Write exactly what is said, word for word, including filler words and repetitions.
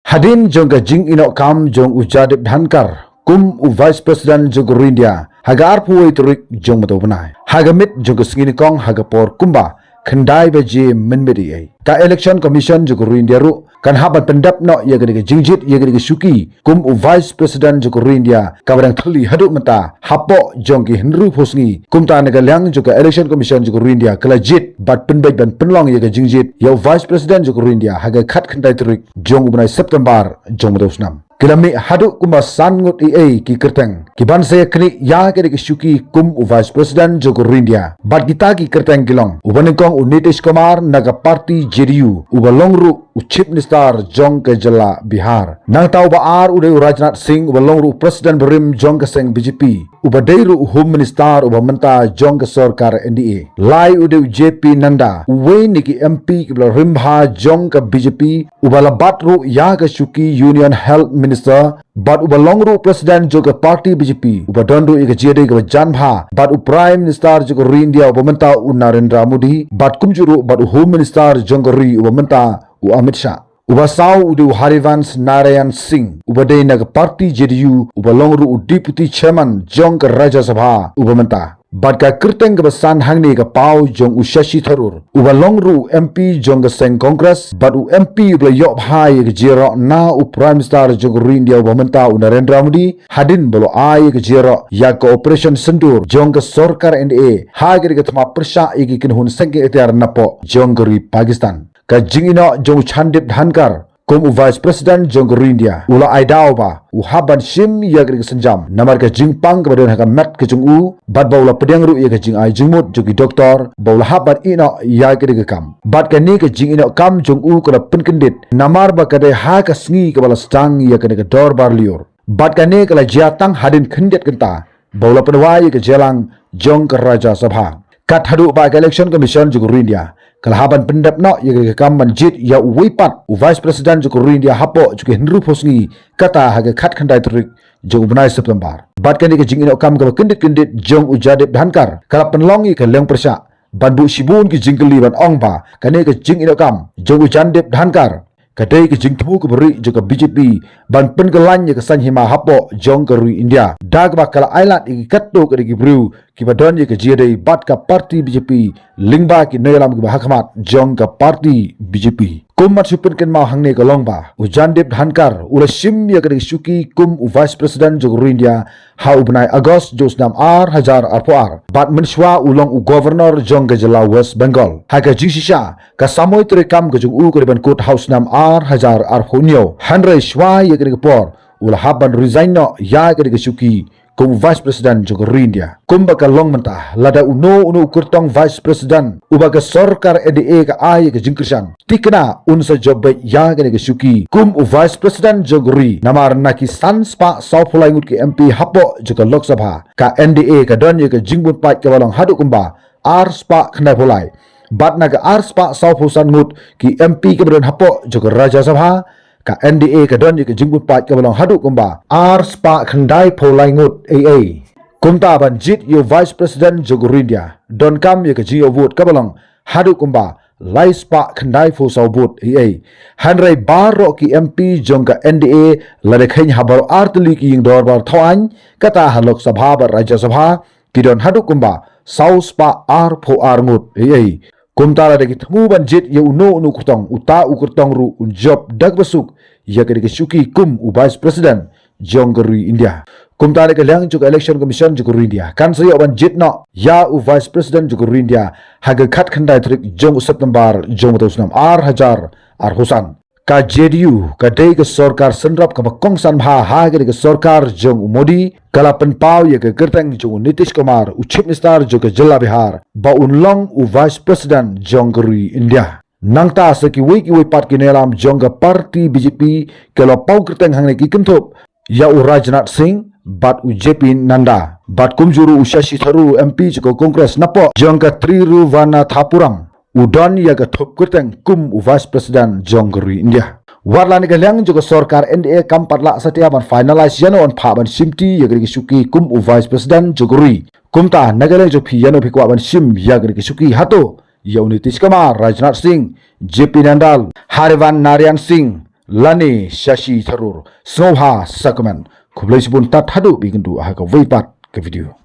Hadien jong ka jingïoh kam jong u Jagdeep Dhankhar kum u Vice President jong ka Ri India ha ka arphew tarik jong mynta u bnai, ha ka miet jong ka sngi nyngkong ha ka por kumba khyndai baje mynmiet ei ei, ka Election Commission jong ka Ri India ruh kan hap ban pyndep noh ïa kane ka jingjied ïa kane ka shuki kum u Vice President jong ka Ri India kaba dang thylli haduh mynta hapoh jong ki hynriewphew sngi. Kumta na ka liang jong ka Election Commission jong ka Ri India ka la jied bad pynbeit ban pynlong ïa ka jingjied ïa u Vice President jong ka Ri India ha ka khatkhyndai tarik jong u bnai September jong mynta u snem. Ki la mih haduh kumba san ngut ei ei ki kyrteng ki ban sa ïaknieh ïa kane ka shuki kum u Vice President jong ka Ri India. Bad kita ki kyrteng ki long uba nyngkong u Nitish Kumar na ka party J D U, uba long ruh u Chief Minister jong ka jylla Bihar. Nangta uba ar u dei u Rajnath Singh, uba long ruh u President barim jong ka seng B J P, uba dei ruh u Home Minister uba mynta jong ka sorkar N D A. Lai u dei u J P Nadda, uwei na ki M P kiba la rim bha jong ka B J P, uba la bat ruh ïa ka shuki Union Health Minister, bad uba long ruh President jong ka party B J P, uba don ruh ïa ka jingïadei kaba jan bha bad u Prime Minister jong ka Ri India uba mynta u Narendra Modi, bad kumjuh ruh bad u Home Minister jong ka ri uba mynta u Amit Shah. Uba saw u dei u Harivansh Narayan Singh, uba dei na ka party J D U, uba long ruh u Deputy Chairman jong ka Rajya Sabha uba mynta. Bad ka kyrteng kaba san hangne ka paw jong u Shashi Tharoor, uba long ruh u M P jong ka seng Congress, bad u M P uba la ïoh bha ïa ka jingïaroh na u Prime Minister jong ka Ri India uba mynta u Narendra Modi, hadien ba la ai ïa ka jingïaroh ïa ka Operation Sindoor jong ka sorkar N D A, ha kane ka thma pyrshah ïa ki kynhun sengkit ïkhtiar napoh jong ka ri Pakistan. Ka jingïoh jong u Jagdeep Dhankhar kum u Vice President jong ka Ri India u la ai daw ba u hap ban shim ïa kane ka sienjam namar ka jingpang kaba don ha ka met ka jong u, bad ba u la pdiang ruh ïa ka jingai jingmut jong ki doktor ba u la hap ban ïoh ïa kane ka kam. Bad kane ka jingïoh kam jong u ka la pynkyndit namar ba ka dei ha ka sngi kaba la sdang ïa kane ka dorbar lyiur. Bad kane ka la jia tang hadien khyndiat kynta ba u la pynwai ïa ka jingïalang jong ka Rajya Sabha. Kat haduh ba ka Election Commission jong ka Ri India ka la hap ban pyndep noh ïa ka kam ban jied ïa uwei pat u Vice President jong ka Ri India hapoh jong ki hynriewphew sngi, kata ha ka khatkhyndai tarik jong u bnai September. Bad kane ka jingïoh kam kaba kyndit kyndit jong u Jagdeep Dhankhar ka la pynlong ïa ka liang pyrshah ban buh shibun ki jingkylli ban ong ba kane ka jingïoh kam jong u Jagdeep Dhankhar ka dei ka jingthmu kaba rieh jong ka B J P ban pynkylla ïa ka saiñ hima hapoh jong ka ri India, da kaba ka la ailad ïa ki katto katne ki briew kiba don ïa ka jingïadei bad ka party B J P lyngba ki nongïalam kiba hakhmat jong ka party B J P. Kum ban shu pynkynmaw hangne ka long ba u Jagdeep Dhankhar u la shim ïa kane ka shuki kum u Vice President jong ka ri India ha u bnai August jong u snem ar hajar arphew ar, bad mynshuwa u long u Governor jong ka jylla West Bengal. Ha ka jingshisha, ka samoi treikam ka jong u ka dei ban kut ha u snem ar hajar arphew hynñiew. Hynrei shuwa ïa kane ka por u la hap ban resign noh ïa kane ka shuki kum u Vice President jong ka ri India. Kumba ka long mynta, lada uno uno u kyrtong Vice President uba ka sorkar N D A ka ai ïa ka jingkyrshan, thikna un sa jop beit ïa kane ka shuki kum u Vice President jong ka ri, namar na ki san spah sawphew lai ngut ki M P hapoh jong ka Lok Sabha, ka N D A ka don ïa ka jingbun paid kaba long haduh kumba ar spah khyndaiphew lai. Bad na ka ar spah sawphew san ngut ki M P kiba don hapoh jong ka Rajya Sabha, ka N D A ka don ïa ka jingbun paid kaba long haduh kumba ar spah khyndaiphew lai ngut ei ei. Kumta ban jied ïa u Vice President jong ka ri India, donkam ïa ka jingïoh vote kaba long haduh kumba lai spah khyndaiphew saw vote ei ei. Hynrei baroh ki M P jong ka N D A, lada kheiñ ha baroh ar tylli ki ïing dorbar thaw aiñ, kata ha Lok Sabha bad Rajya Sabha, ki don haduh kumba saw spah arphew ar ngut ei ei. Kumta lada ki thmu ban jied ïa uno uno u kyrtong, uta u kyrtong ruh un jop da kaba suk ïa kane ka shuki kum u Vice President jong ka ri India. Kumta na ka liang jong ka Election Commission jong ka ri India kan sa ïoh ban jied noh ïa u Vice President jong ka ri India ha ka khatkhyndai tarik jong u September jong mynta u snem ar hajar arphew san. Ka J D U ka dei ka sorkar synrop kaba kongsan bha ha kane ka sorkar jong u Modi, ka la pynpaw ïa ka kyrteng jong u Nitish Kumar, u Chief Minister jong ka jylla Bihar, ba un long u Vice President jong ka ri India. Nangta sa kiwei kiwei pat ki nongïalam jong ka party B J P ki la paw kyrteng hangne, ki kynthup ïa u Rajnath Singh bad u J P Nadda bad kumjuh ruh u Shashi Tharoor, M P jong ka Congress napoh jong ka Thiruvananthapuram, u don ïa ka thup kyrteng kum u Vice President jong ka ri India. Wat la na ka liang jong ka sorkar N D A kam pat lah satia ban finalize ïano yn phah ban shimti ïa kane ka shuki kum u Vice President jong ka ri. Kumta na ka liang jong phi, ïano phi kwah ban shim ïa kane ka shuki, hato ïa u Nitish Kumar, Rajnath Singh, J P Nadda, Harivansh Narayan Singh, lane shashi tharur, sngewbha sa comment. Khublei shibun, tad haduh ba ïakynduh ha kawei pat ka video.